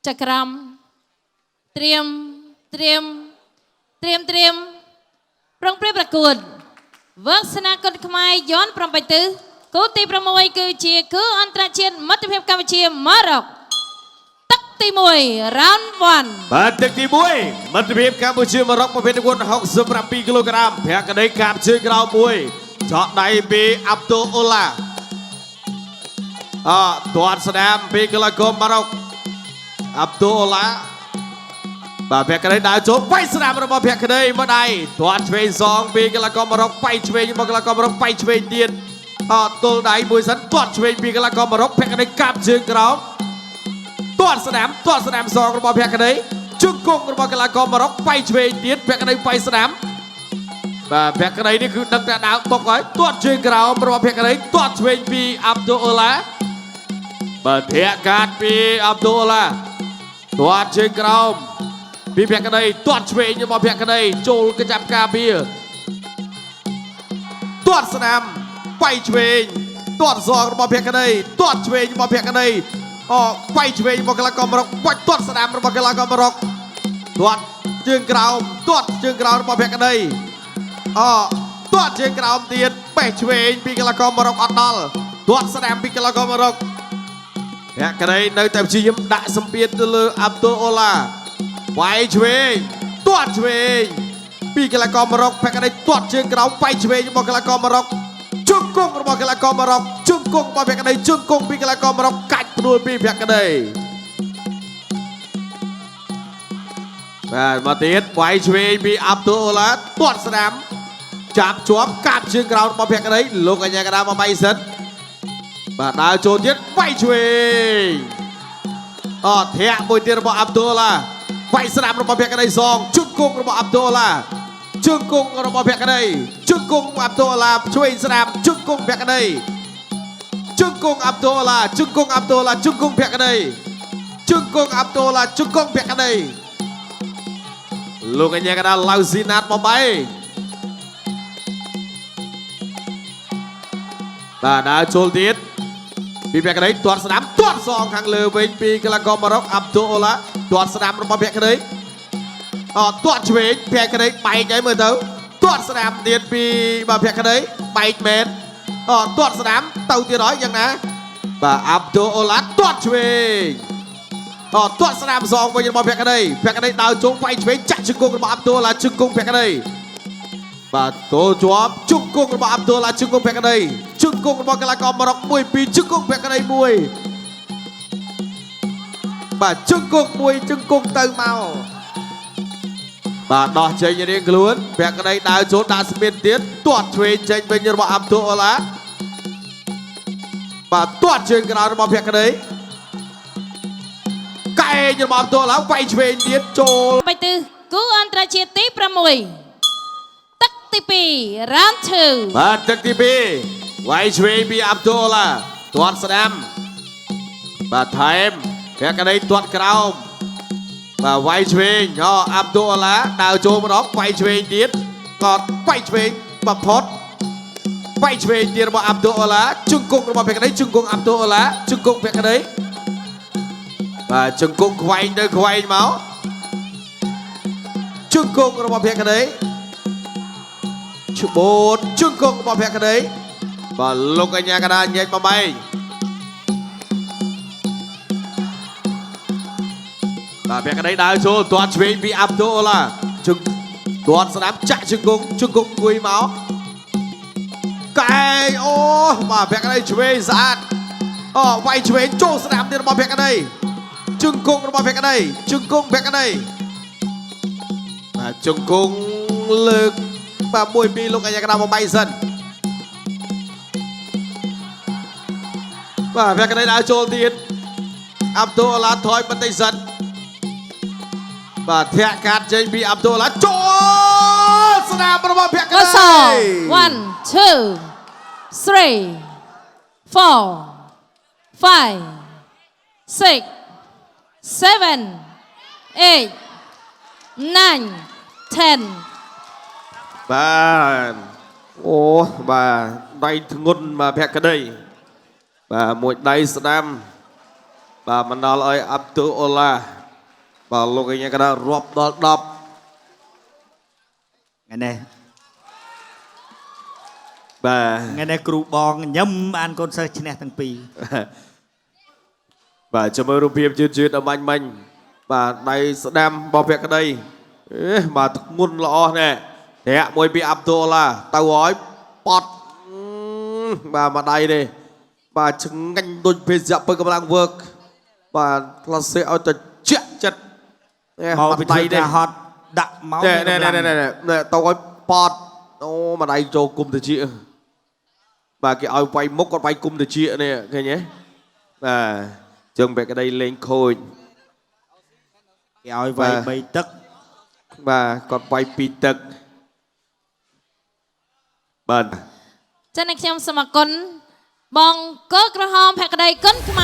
ចក្រមត្រៀមត្រៀមត្រៀមត្រៀមប្រុងប្រៀបប្រកួតវឹកស្នាគុណខ្មែរយន្ត8ទិសគូទី6គឺជាគូអន្តរជាតិមិត្តភាពកម្ពុជាម៉ារ៉ុកទឹកទី1 round 1 បាទទឹកទី1មិត្តភាពកម្ពុជាម៉ារ៉ុកប្រភេទទម្ងន់67គីឡូក្រាមភក្តីកាបជើងក្រោមមួយចောက်ដៃពីអាប់ឌូអូឡាអទាត់ស្ដាមពីកីឡាករម៉ារ៉ុកអាប់ឌូអូឡាបាទភក្តីដើរចូលវាយស្ដាមរបស់ភក្តីមកដៃទាត់ឆ្វេងសងពីកីឡាករម៉ារ៉ុកវាយឆ្វេងមកកីឡាករម៉ារ៉ុកវាយឆ្វេងទៀតអទល់ដៃមួយសិនទាត់ឆ្វេងពីកីឡាករម៉ារ៉ុកភក្តីកាបជើងក្រោម ទាត់ស្ដាមទាត់ស្ដាមសងរបស់ភក្តីជង្គង់របស់កីឡាករម៉ារ៉ុកវាយឆ្វេងទៀតភក្តីវាយស្ដាមបាទភក្តីនេះគឺដឹកតែដើមបុកហើយទាត់ជើងក្រោមរបស់ភក្តីទាត់ឆ្វេងពីអាប់ឌូអូឡាបាទធាក់កាតពីអាប់ឌូអូឡាទាត់ជើងក្រោមពីភក្តីទាត់ឆ្វេងរបស់ភក្តីចូលកញ្ចាប់ការពារទាត់ស្ដាមវាយឆ្វេងទាត់សងរបស់ភក្តីទាត់ឆ្វេងរបស់ភក្តី អូវាយឆ្វេងរបស់កីឡាករម៉ារ៉ុកបាច់ទាត់ស្ដាមរបស់កីឡាករម៉ារ៉ុកទាត់ជើងក្រោមទាត់ជើងក្រោមរបស់ភក្តីអូទាត់ជើងក្រោមទៀតបេះឆ្វេងពីកីឡាករម៉ារ៉ុកអត់ដល់ទាត់ស្ដាមពីកីឡាករម៉ារ៉ុកភក្តីនៅតែព្យាយាមដាក់សម្ពាធទៅលើអាប់ឌូអូឡាវាយឆ្វេងទាត់ឆ្វេងពីកីឡាករម៉ារ៉ុកភក្តីទាត់ជើងក្រោមវាយឆ្វេងរបស់កីឡាករម៉ារ៉ុក ជង្គង់របស់កីឡាករម៉ារ៉ុកជង្គង់របស់ភក្តីជង្គង់ពីកីឡាករម៉ារ៉ុកកាច់ព្រួលពីភក្តីបាទមកទៀតវាយឆ្វេងពីអាប់ឌូអូឡាទាត់ស្ដាំចាប់ជាប់កាប់ជើងក្រោមរបស់ភក្តីលោកអញ្ញាកដាមកបៃសិនបាទដើរចូលទៀតវាយឆ្វេងអធាក់មួយទៀតរបស់អាប់ឌូអូឡាវាយស្ដាំរបស់ភក្តីសងជង្គង់របស់អាប់ឌូអូឡា ជង្គង់របស់ភក្តីជង្គង់អាប់ឌូឡាឆ្វេងស្ដាំជង្គង់ភក្តីជង្គង់អាប់ឌូឡាជង្គង់អាប់ឌូឡាជង្គង់ភក្តីជង្គង់អាប់ឌូឡាជង្គង់ភក្តីលោកអញ្ញាកដាឡៅស៊ីណាតបំបីបាទដើរចូលទៀតពីភក្តីទាត់ស្ដាំទាត់សងខាងលើវិញពីកីឡាករម៉ារ៉ុកអាប់ឌូឡាទាត់ស្ដាំរបស់ភក្តី អទាត់ឆ្វេងភក្តីបែកហើយមើលទៅទាត់ស្ដាំទៀតពីបាទភក្តីបែកមែនអទាត់ស្ដាំទៅទៀតហើយយ៉ាងណាបាទអាប់ឌូអូឡាទាត់ឆ្វេងអទាត់ស្ដាំសងវិញរបស់ភក្តីភក្តីដើរជុំវាយឆ្វេងចាក់ជង្គង់របស់អាប់ឌូអូឡាជង្គង់ភក្តីបាទទល់ជាប់ជង្គង់របស់អាប់ឌូអូឡាជង្គង់ភក្តីជង្គង់របស់កីឡាករម៉ារ៉ុក1 2ជង្គង់ភក្តី1បាទជង្គង់1ជង្គង់ទៅមក បាទដោះចេញរៀងខ្លួនភក្តីដើរចូលដាក់ស្មានទៀតទាត់ឆ្វេងចេញវិញរបស់អាប់ឌូអូឡាបាទទាត់ជើងក្រោយរបស់ភក្តីកែងរបស់អាប់ឌូអូឡាវាយឆ្វេងទៀតចូល 8ទិសគូអន្តរជាតិទី6ទឹកទី2 round 2 បាទទឹកទី2វាយឆ្វេងពីអាប់ឌូអូឡាទាត់ស្ដាំបាទថែមភក្តីទាត់ក្រោមបាទវាយឆ្វេងហោអាប់ឌូអូឡាដើរចូលម្ដងវាយឆ្វេងទៀតក៏វាយឆ្វេងបំផុត វាយឆ្វេងទៀតរបស់អាប់ឌូអូឡាជង្គង់របស់ភក្តីជង្គង់អាប់ឌូអូឡាជង្គង់ភក្តីបាទជង្គង់ខ្វែងទៅខ្វែងមកជង្គង់របស់ភក្តីឈបូតជង្គង់របស់ភក្តីបាទលោកអញ្ញាកដាញែកបំបែងបាទភក្តីដើរចូលទាត់ឆ្វេងពីអាប់ឌូអូឡាជង្គទាត់ស្ដាំចាក់ជង្គង់ជង្គង់អង្គុយមក កែងអូបាទភក្តីឆ្វេងស្អាតអូវាយឆ្វេងចូលស្ដាំទៀតរបស់ភក្តីជង្គង់របស់ភក្តីជង្គង់ភក្តីបាទជង្គង់លើកបាទមួយពីរលោកអញ្ញាកដាបំបីសិនបាទភក្តីដើរចូលទៀតអាប់ឌូអូឡាថយបន្តិចសិនបាទធាក់កាត់ចេញពីអាប់ឌូអូឡាចូលស្ដាំរបស់ភក្តី កស1 2 3 4 5 6 7 8 9 10 បាទអូបាទដៃធ្ងន់បាទភក្តីបាទមួយដៃស្ដាំបាទបណ្ដាលឲ្យអាប់ឌូអូឡា បាទលោកអញ្ញាកណ្ដាលរាប់ដល់10 ថ្ងៃនេះ បាទ ថ្ងៃនេះគ្រូបងញឹមបានកូនសិស្សឈ្នះទាំងពីរ បាទចាំមើលរូបភាពយឺតយឺតអមាញ់មិញបាទដៃស្ដាំរបស់ភក្តីអេបាទធ្ងន់ល្អណែធាក់មួយពីអាប់ឌុលឡាទៅហើយប៉ត់បាទមួយដៃទេបាទឆ្ងាញ់ដូចភេសជ្ជៈពើកម្លាំងវើកបាទផ្លាសេឲ្យទៅជាក់ចិត្តនេះ មកពី មួយដៃទេ ធ្វើការហត់ដាក់មក ណែណែណែណែណែទៅឲ្យប៉ត់អូមួយដៃចូលគុំតិចបាទគេឲ្យវាយមុខគាត់វាយគុំតិចនេះឃើញទេបាទជើងបែកក្តីលេងខូច គេឲ្យវាយ បាទ 3ទឹក បាទគាត់វាយពីរទឹកបាទ ចា៎អ្នកខ្ញុំសូមអរគុណបងកលក្រហមភក្តីគុណខ្មែរ